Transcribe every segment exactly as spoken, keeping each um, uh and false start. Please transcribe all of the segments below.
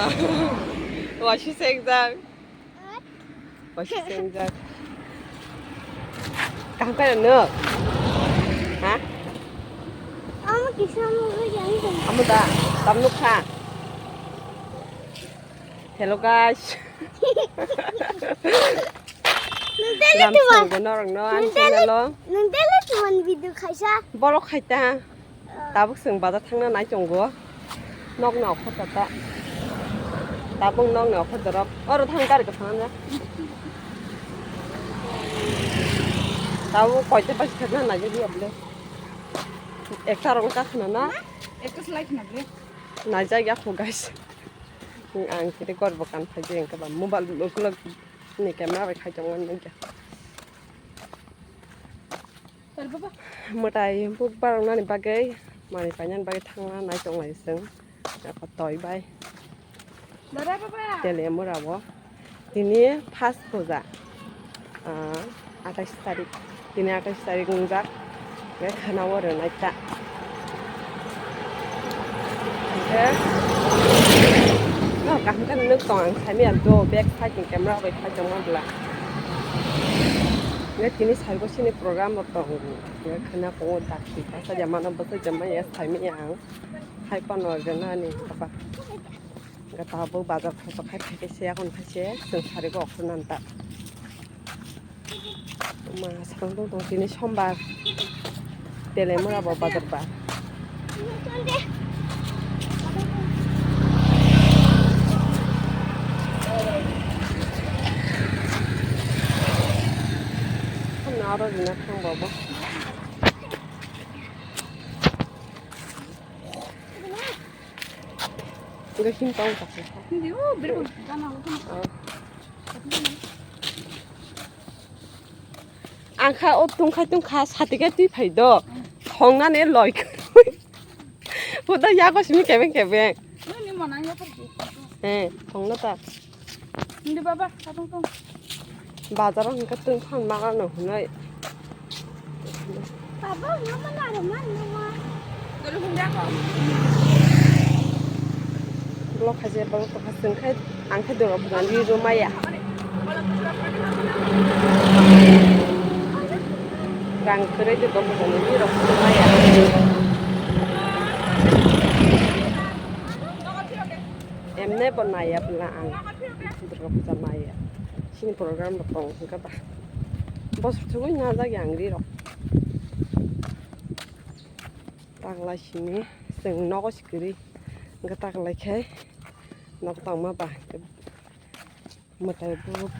Waisa sengjak. Waisa sengjak. Kaham khe no? Ha? Amo kisa mo bai jani. Amo da, tam nukha. Hello guys. Nung tele tuman. Lamsong norok no ani channel o. Nung tele tuman video khaisa. Borok khaita. Tabuk chwng bazar thangna nai tongo. Nokni okhorta ta. Tabuk nokni okhorta rok. Oro thang gari kwchang na. Tabuk koita basi thangna nai jodi able. Ekta rok ka khna na. Ekta slide na ble. Nai jagya kho guys. Ang kiri gor bo kan phai jeng ka ba mobile ukulok ni camera bai khai tong nai. Mwtai buk baroknani bagwi, manwi painani bagwi thangna nai tonglai chwng. Eko toi bai. Telemura o. Tini first puja. Ah, atais tarik. Tini atais tarik wngjak. Khe khana o rwnai ta. Hingke, no, kaham khe nuk tong ang saimanya do, back side ni camera bai khai tongma bwla. Hingke tini saibo sini program bo tong, hingke khana kongo dakti, bwsa jamano bwsa jamaya saimanya ang, hai pano rwnani kapa. Hingke tabuk bazar khai, khai, khai, khai se, akon khai se, chwng sari bo okhornani ta. Ma, sakang tong tong tini sombar. Telemura bo bazar ba. Hano aro rina thang bo bo. Ga him tong tak. Hindi, oh, berko gana. Oh. Ang kha o tungkha tungkha sati khe twi phai do. Thongnani loi kwrwi. Buda yago simi kebeng kebeng. Nini mona yago. Eh, thongno ta. Hindi baba, katong tong. Bazaro hingke tungphang magano hwnwi. Baba, mama naro man mama. Tolo hunda ko. Blok haje blok to hasung khai ang khai dorok bugan ri ro maya. Rang kere de dom bugan ri ro maya. Emne bo naya bla ang. Durga puja naya. Sini program bo tong hingke ba. Bosor thugui najak yang ri rok. Taglai sini chwng nogo sikiri. Hingke taglai khe nok tangma ba. Mwtai buk.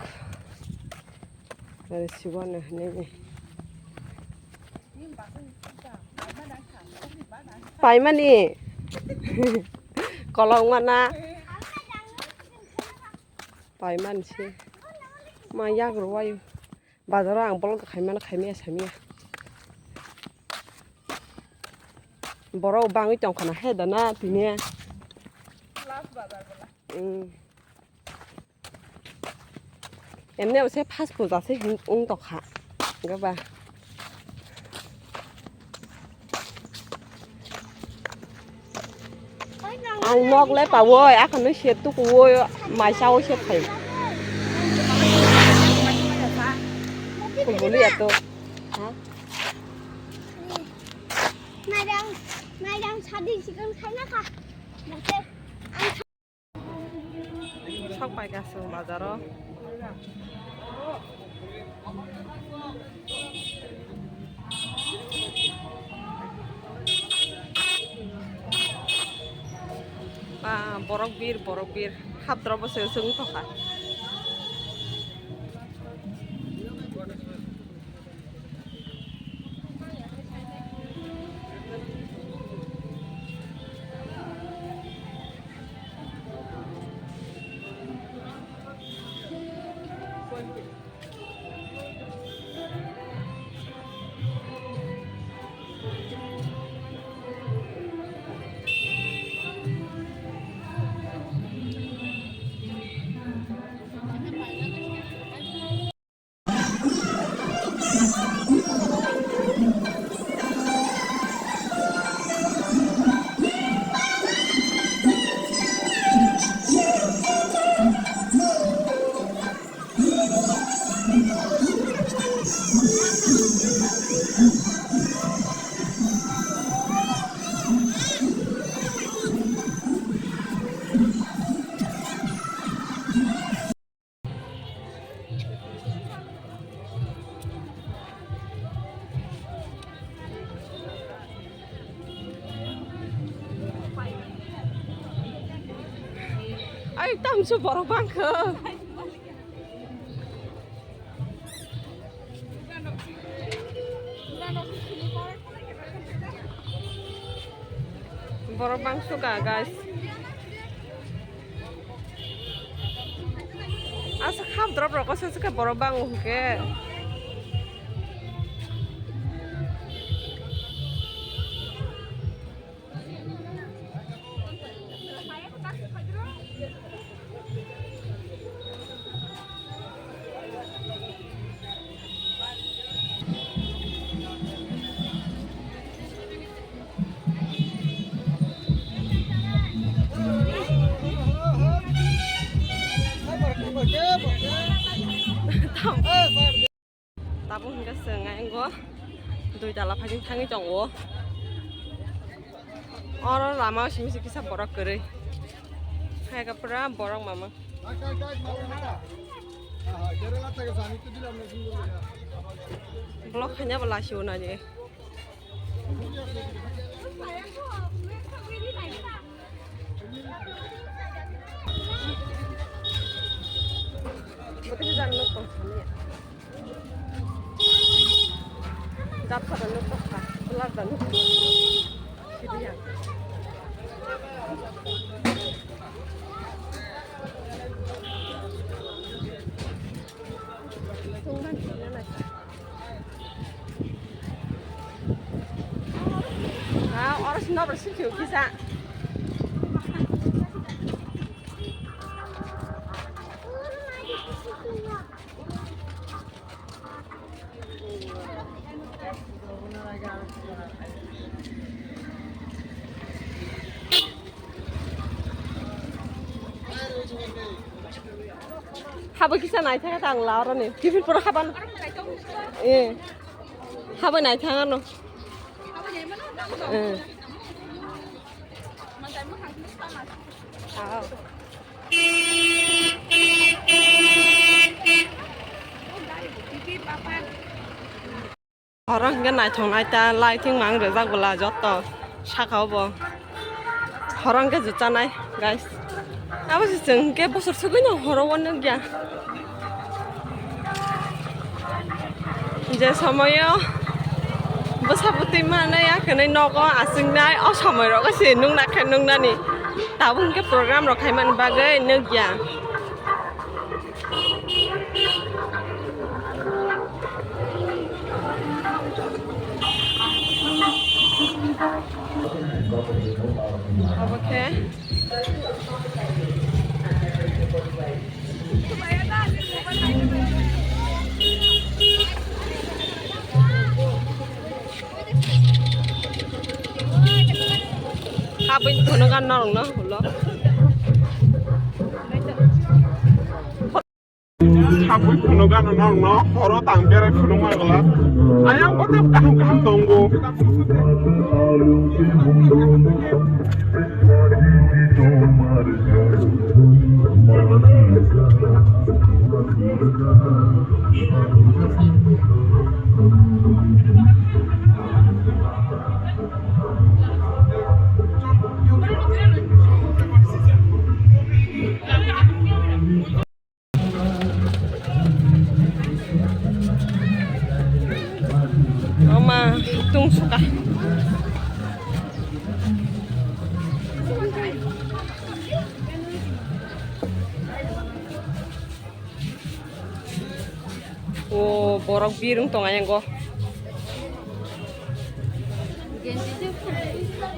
Aro siwano hinui. Paimani. Kolok mana. Paimani se. Ma yak rwai. Bazaro ang bolong khaimano khaimaya samya. Borok bangwi tongkhana he dana tini. Mm. Emne ose first puja se hin wng tongkha. Hingke ba. Ang nok le pawoi, akhano se tukuwoi, maisa o se phai. Kulbuli ato. Ha? Mairang, mairang sadi sikon khaina kha. Sok pai ka chwng bazaro. Ba, borok bir, borok bir. Hapdro bo se chwng tongkha. Tamsu borok bangkha. Borok bangsuka, guys. Asa khap drop rok asa borok bang hwnkhe. Tabuk hwnkhe chwng ayang o dui tala phaising thangwi tongo. Oro lama o simi se kisa borok kwrwi. Hai khe pura borok mama. Vlog khaina bo lasio nani. Ah, oro sini oro sini kisa. Habo kisa naithaka ta ang la oroni. Tiffin pura haban. Eh. Habo naithaka no. Eh. Ah. Horo hwnkhe naithok nai ta lighting mang rijak bwla joto saka o bo. Horo hwnkhe juchanai guys. Abo se chwng hwnkhe bosor swgwino horo o nukya. Je somoyo bwsa bwtwi manwi ya hwnwi nogo achuknai o somoi rogo se nukna khe nuknani. Tabuk hwnkhe program rok khaimani bagwi nukya. Obo khe habwi phunukha norokno ulo. Habwi phunukha norokno horo tang berai phunukma glak. Ayang kotor kaham kaham tongo. Oma tung suka. O borok birung tong ayang go.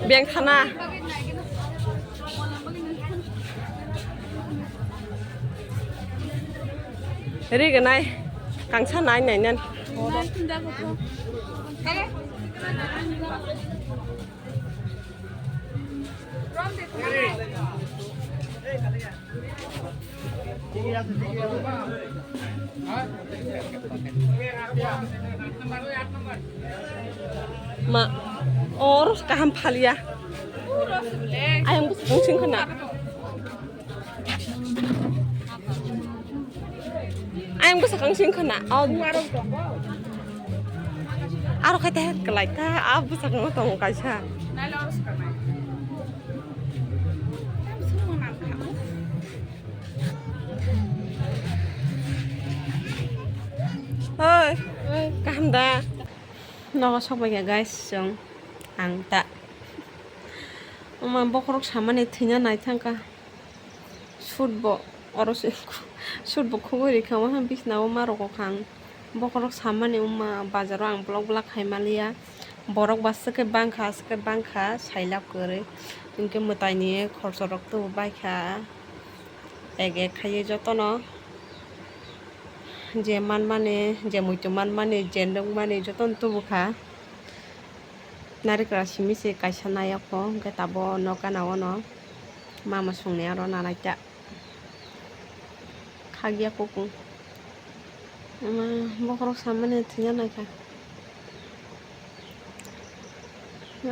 Beng khana. Ri ganai kangsa nai nai nan. Ma, or kaham phalia. Ayang bwswk sing khana. Ayang bwswk sing khana. Oh. Aro khai ta het kalai ta, a bwswk no tongo kaisa. Naila oro swkang nai. Tam swkang nang kha. Da. Nogo sokbaikha guys, chwng ang ta. Oma bokhorok samani thwina naithangkha. Sut bo oro se sut bo khugui rikha, waha bisna o ma rokokha ang. Bokhorok samani wngma bazaro ang vlog vlog khaimaliya. Borok ba swkhe bangkha, swkhe bangkha sailab kwrwi. Hinkhe mwtaini khorchorok tubu baikha. Ek ek khaiwi jotono je manmani, je muitu manmani, je nukmani jotono tubukha. Narikra simi se kaisa nayok o, hwnkhe tabuk nok gana o no mama songni aro nanaita khakya kukung. Ama bokhorok samani thwina naikha.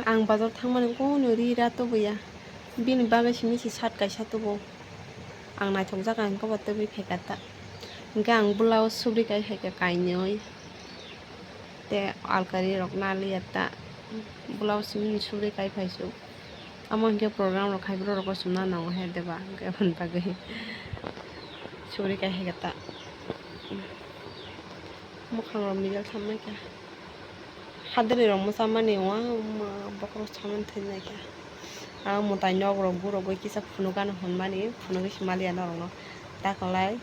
Ang bazar thangmani kunu ri ra tubuya. Bini bagwi simi se shirt kaisa tubu. Ang naithokjak ang kobo tubui phaikha ta. Hwnkhe ang blouse subri kai phaikha kainwi. Tei alkari rok naliya ta. Blouse simi subri kai phaisu. Amo hwnkhe program rok khai borok rok chumna nango he deba. Hwnkhe aboni bagwi subri kai phaikha ta. Mukhang rok mijal samai kha. Hadwrwi rok mwchamani wngma bokhorok samani thwinaikha. Aro mwtai nok rok gurogwi kisa phunukgano hwnmani phunugwi se maliya norokno. Takwlai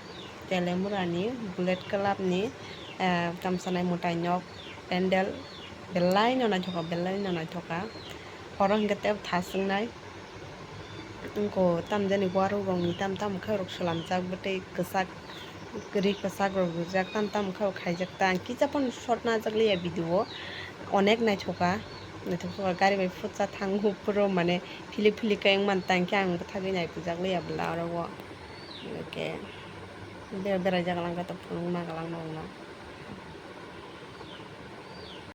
Telemurani Bullet Club ni, eh, tamsanai mwtai nok pandal belai no naithokha, belai no naithokha. Oro hwnkhe tei thaswngnai. Wngkha tamjani warok rokni tam tam khe rok swnamjak bwtwi kwchak, ri kwchak rok rijak tam tam khe rok khaijak ta. Ang kisa phano short najak liya video o, onek naithokha, naithok sokha gari bai phutsa thango phuro mane philik philik khe wngmani tangkhe ang bwthagwi naipijak liya bwla oro o. Hwnkhe beraijak langkha ta phunukma kwlangma.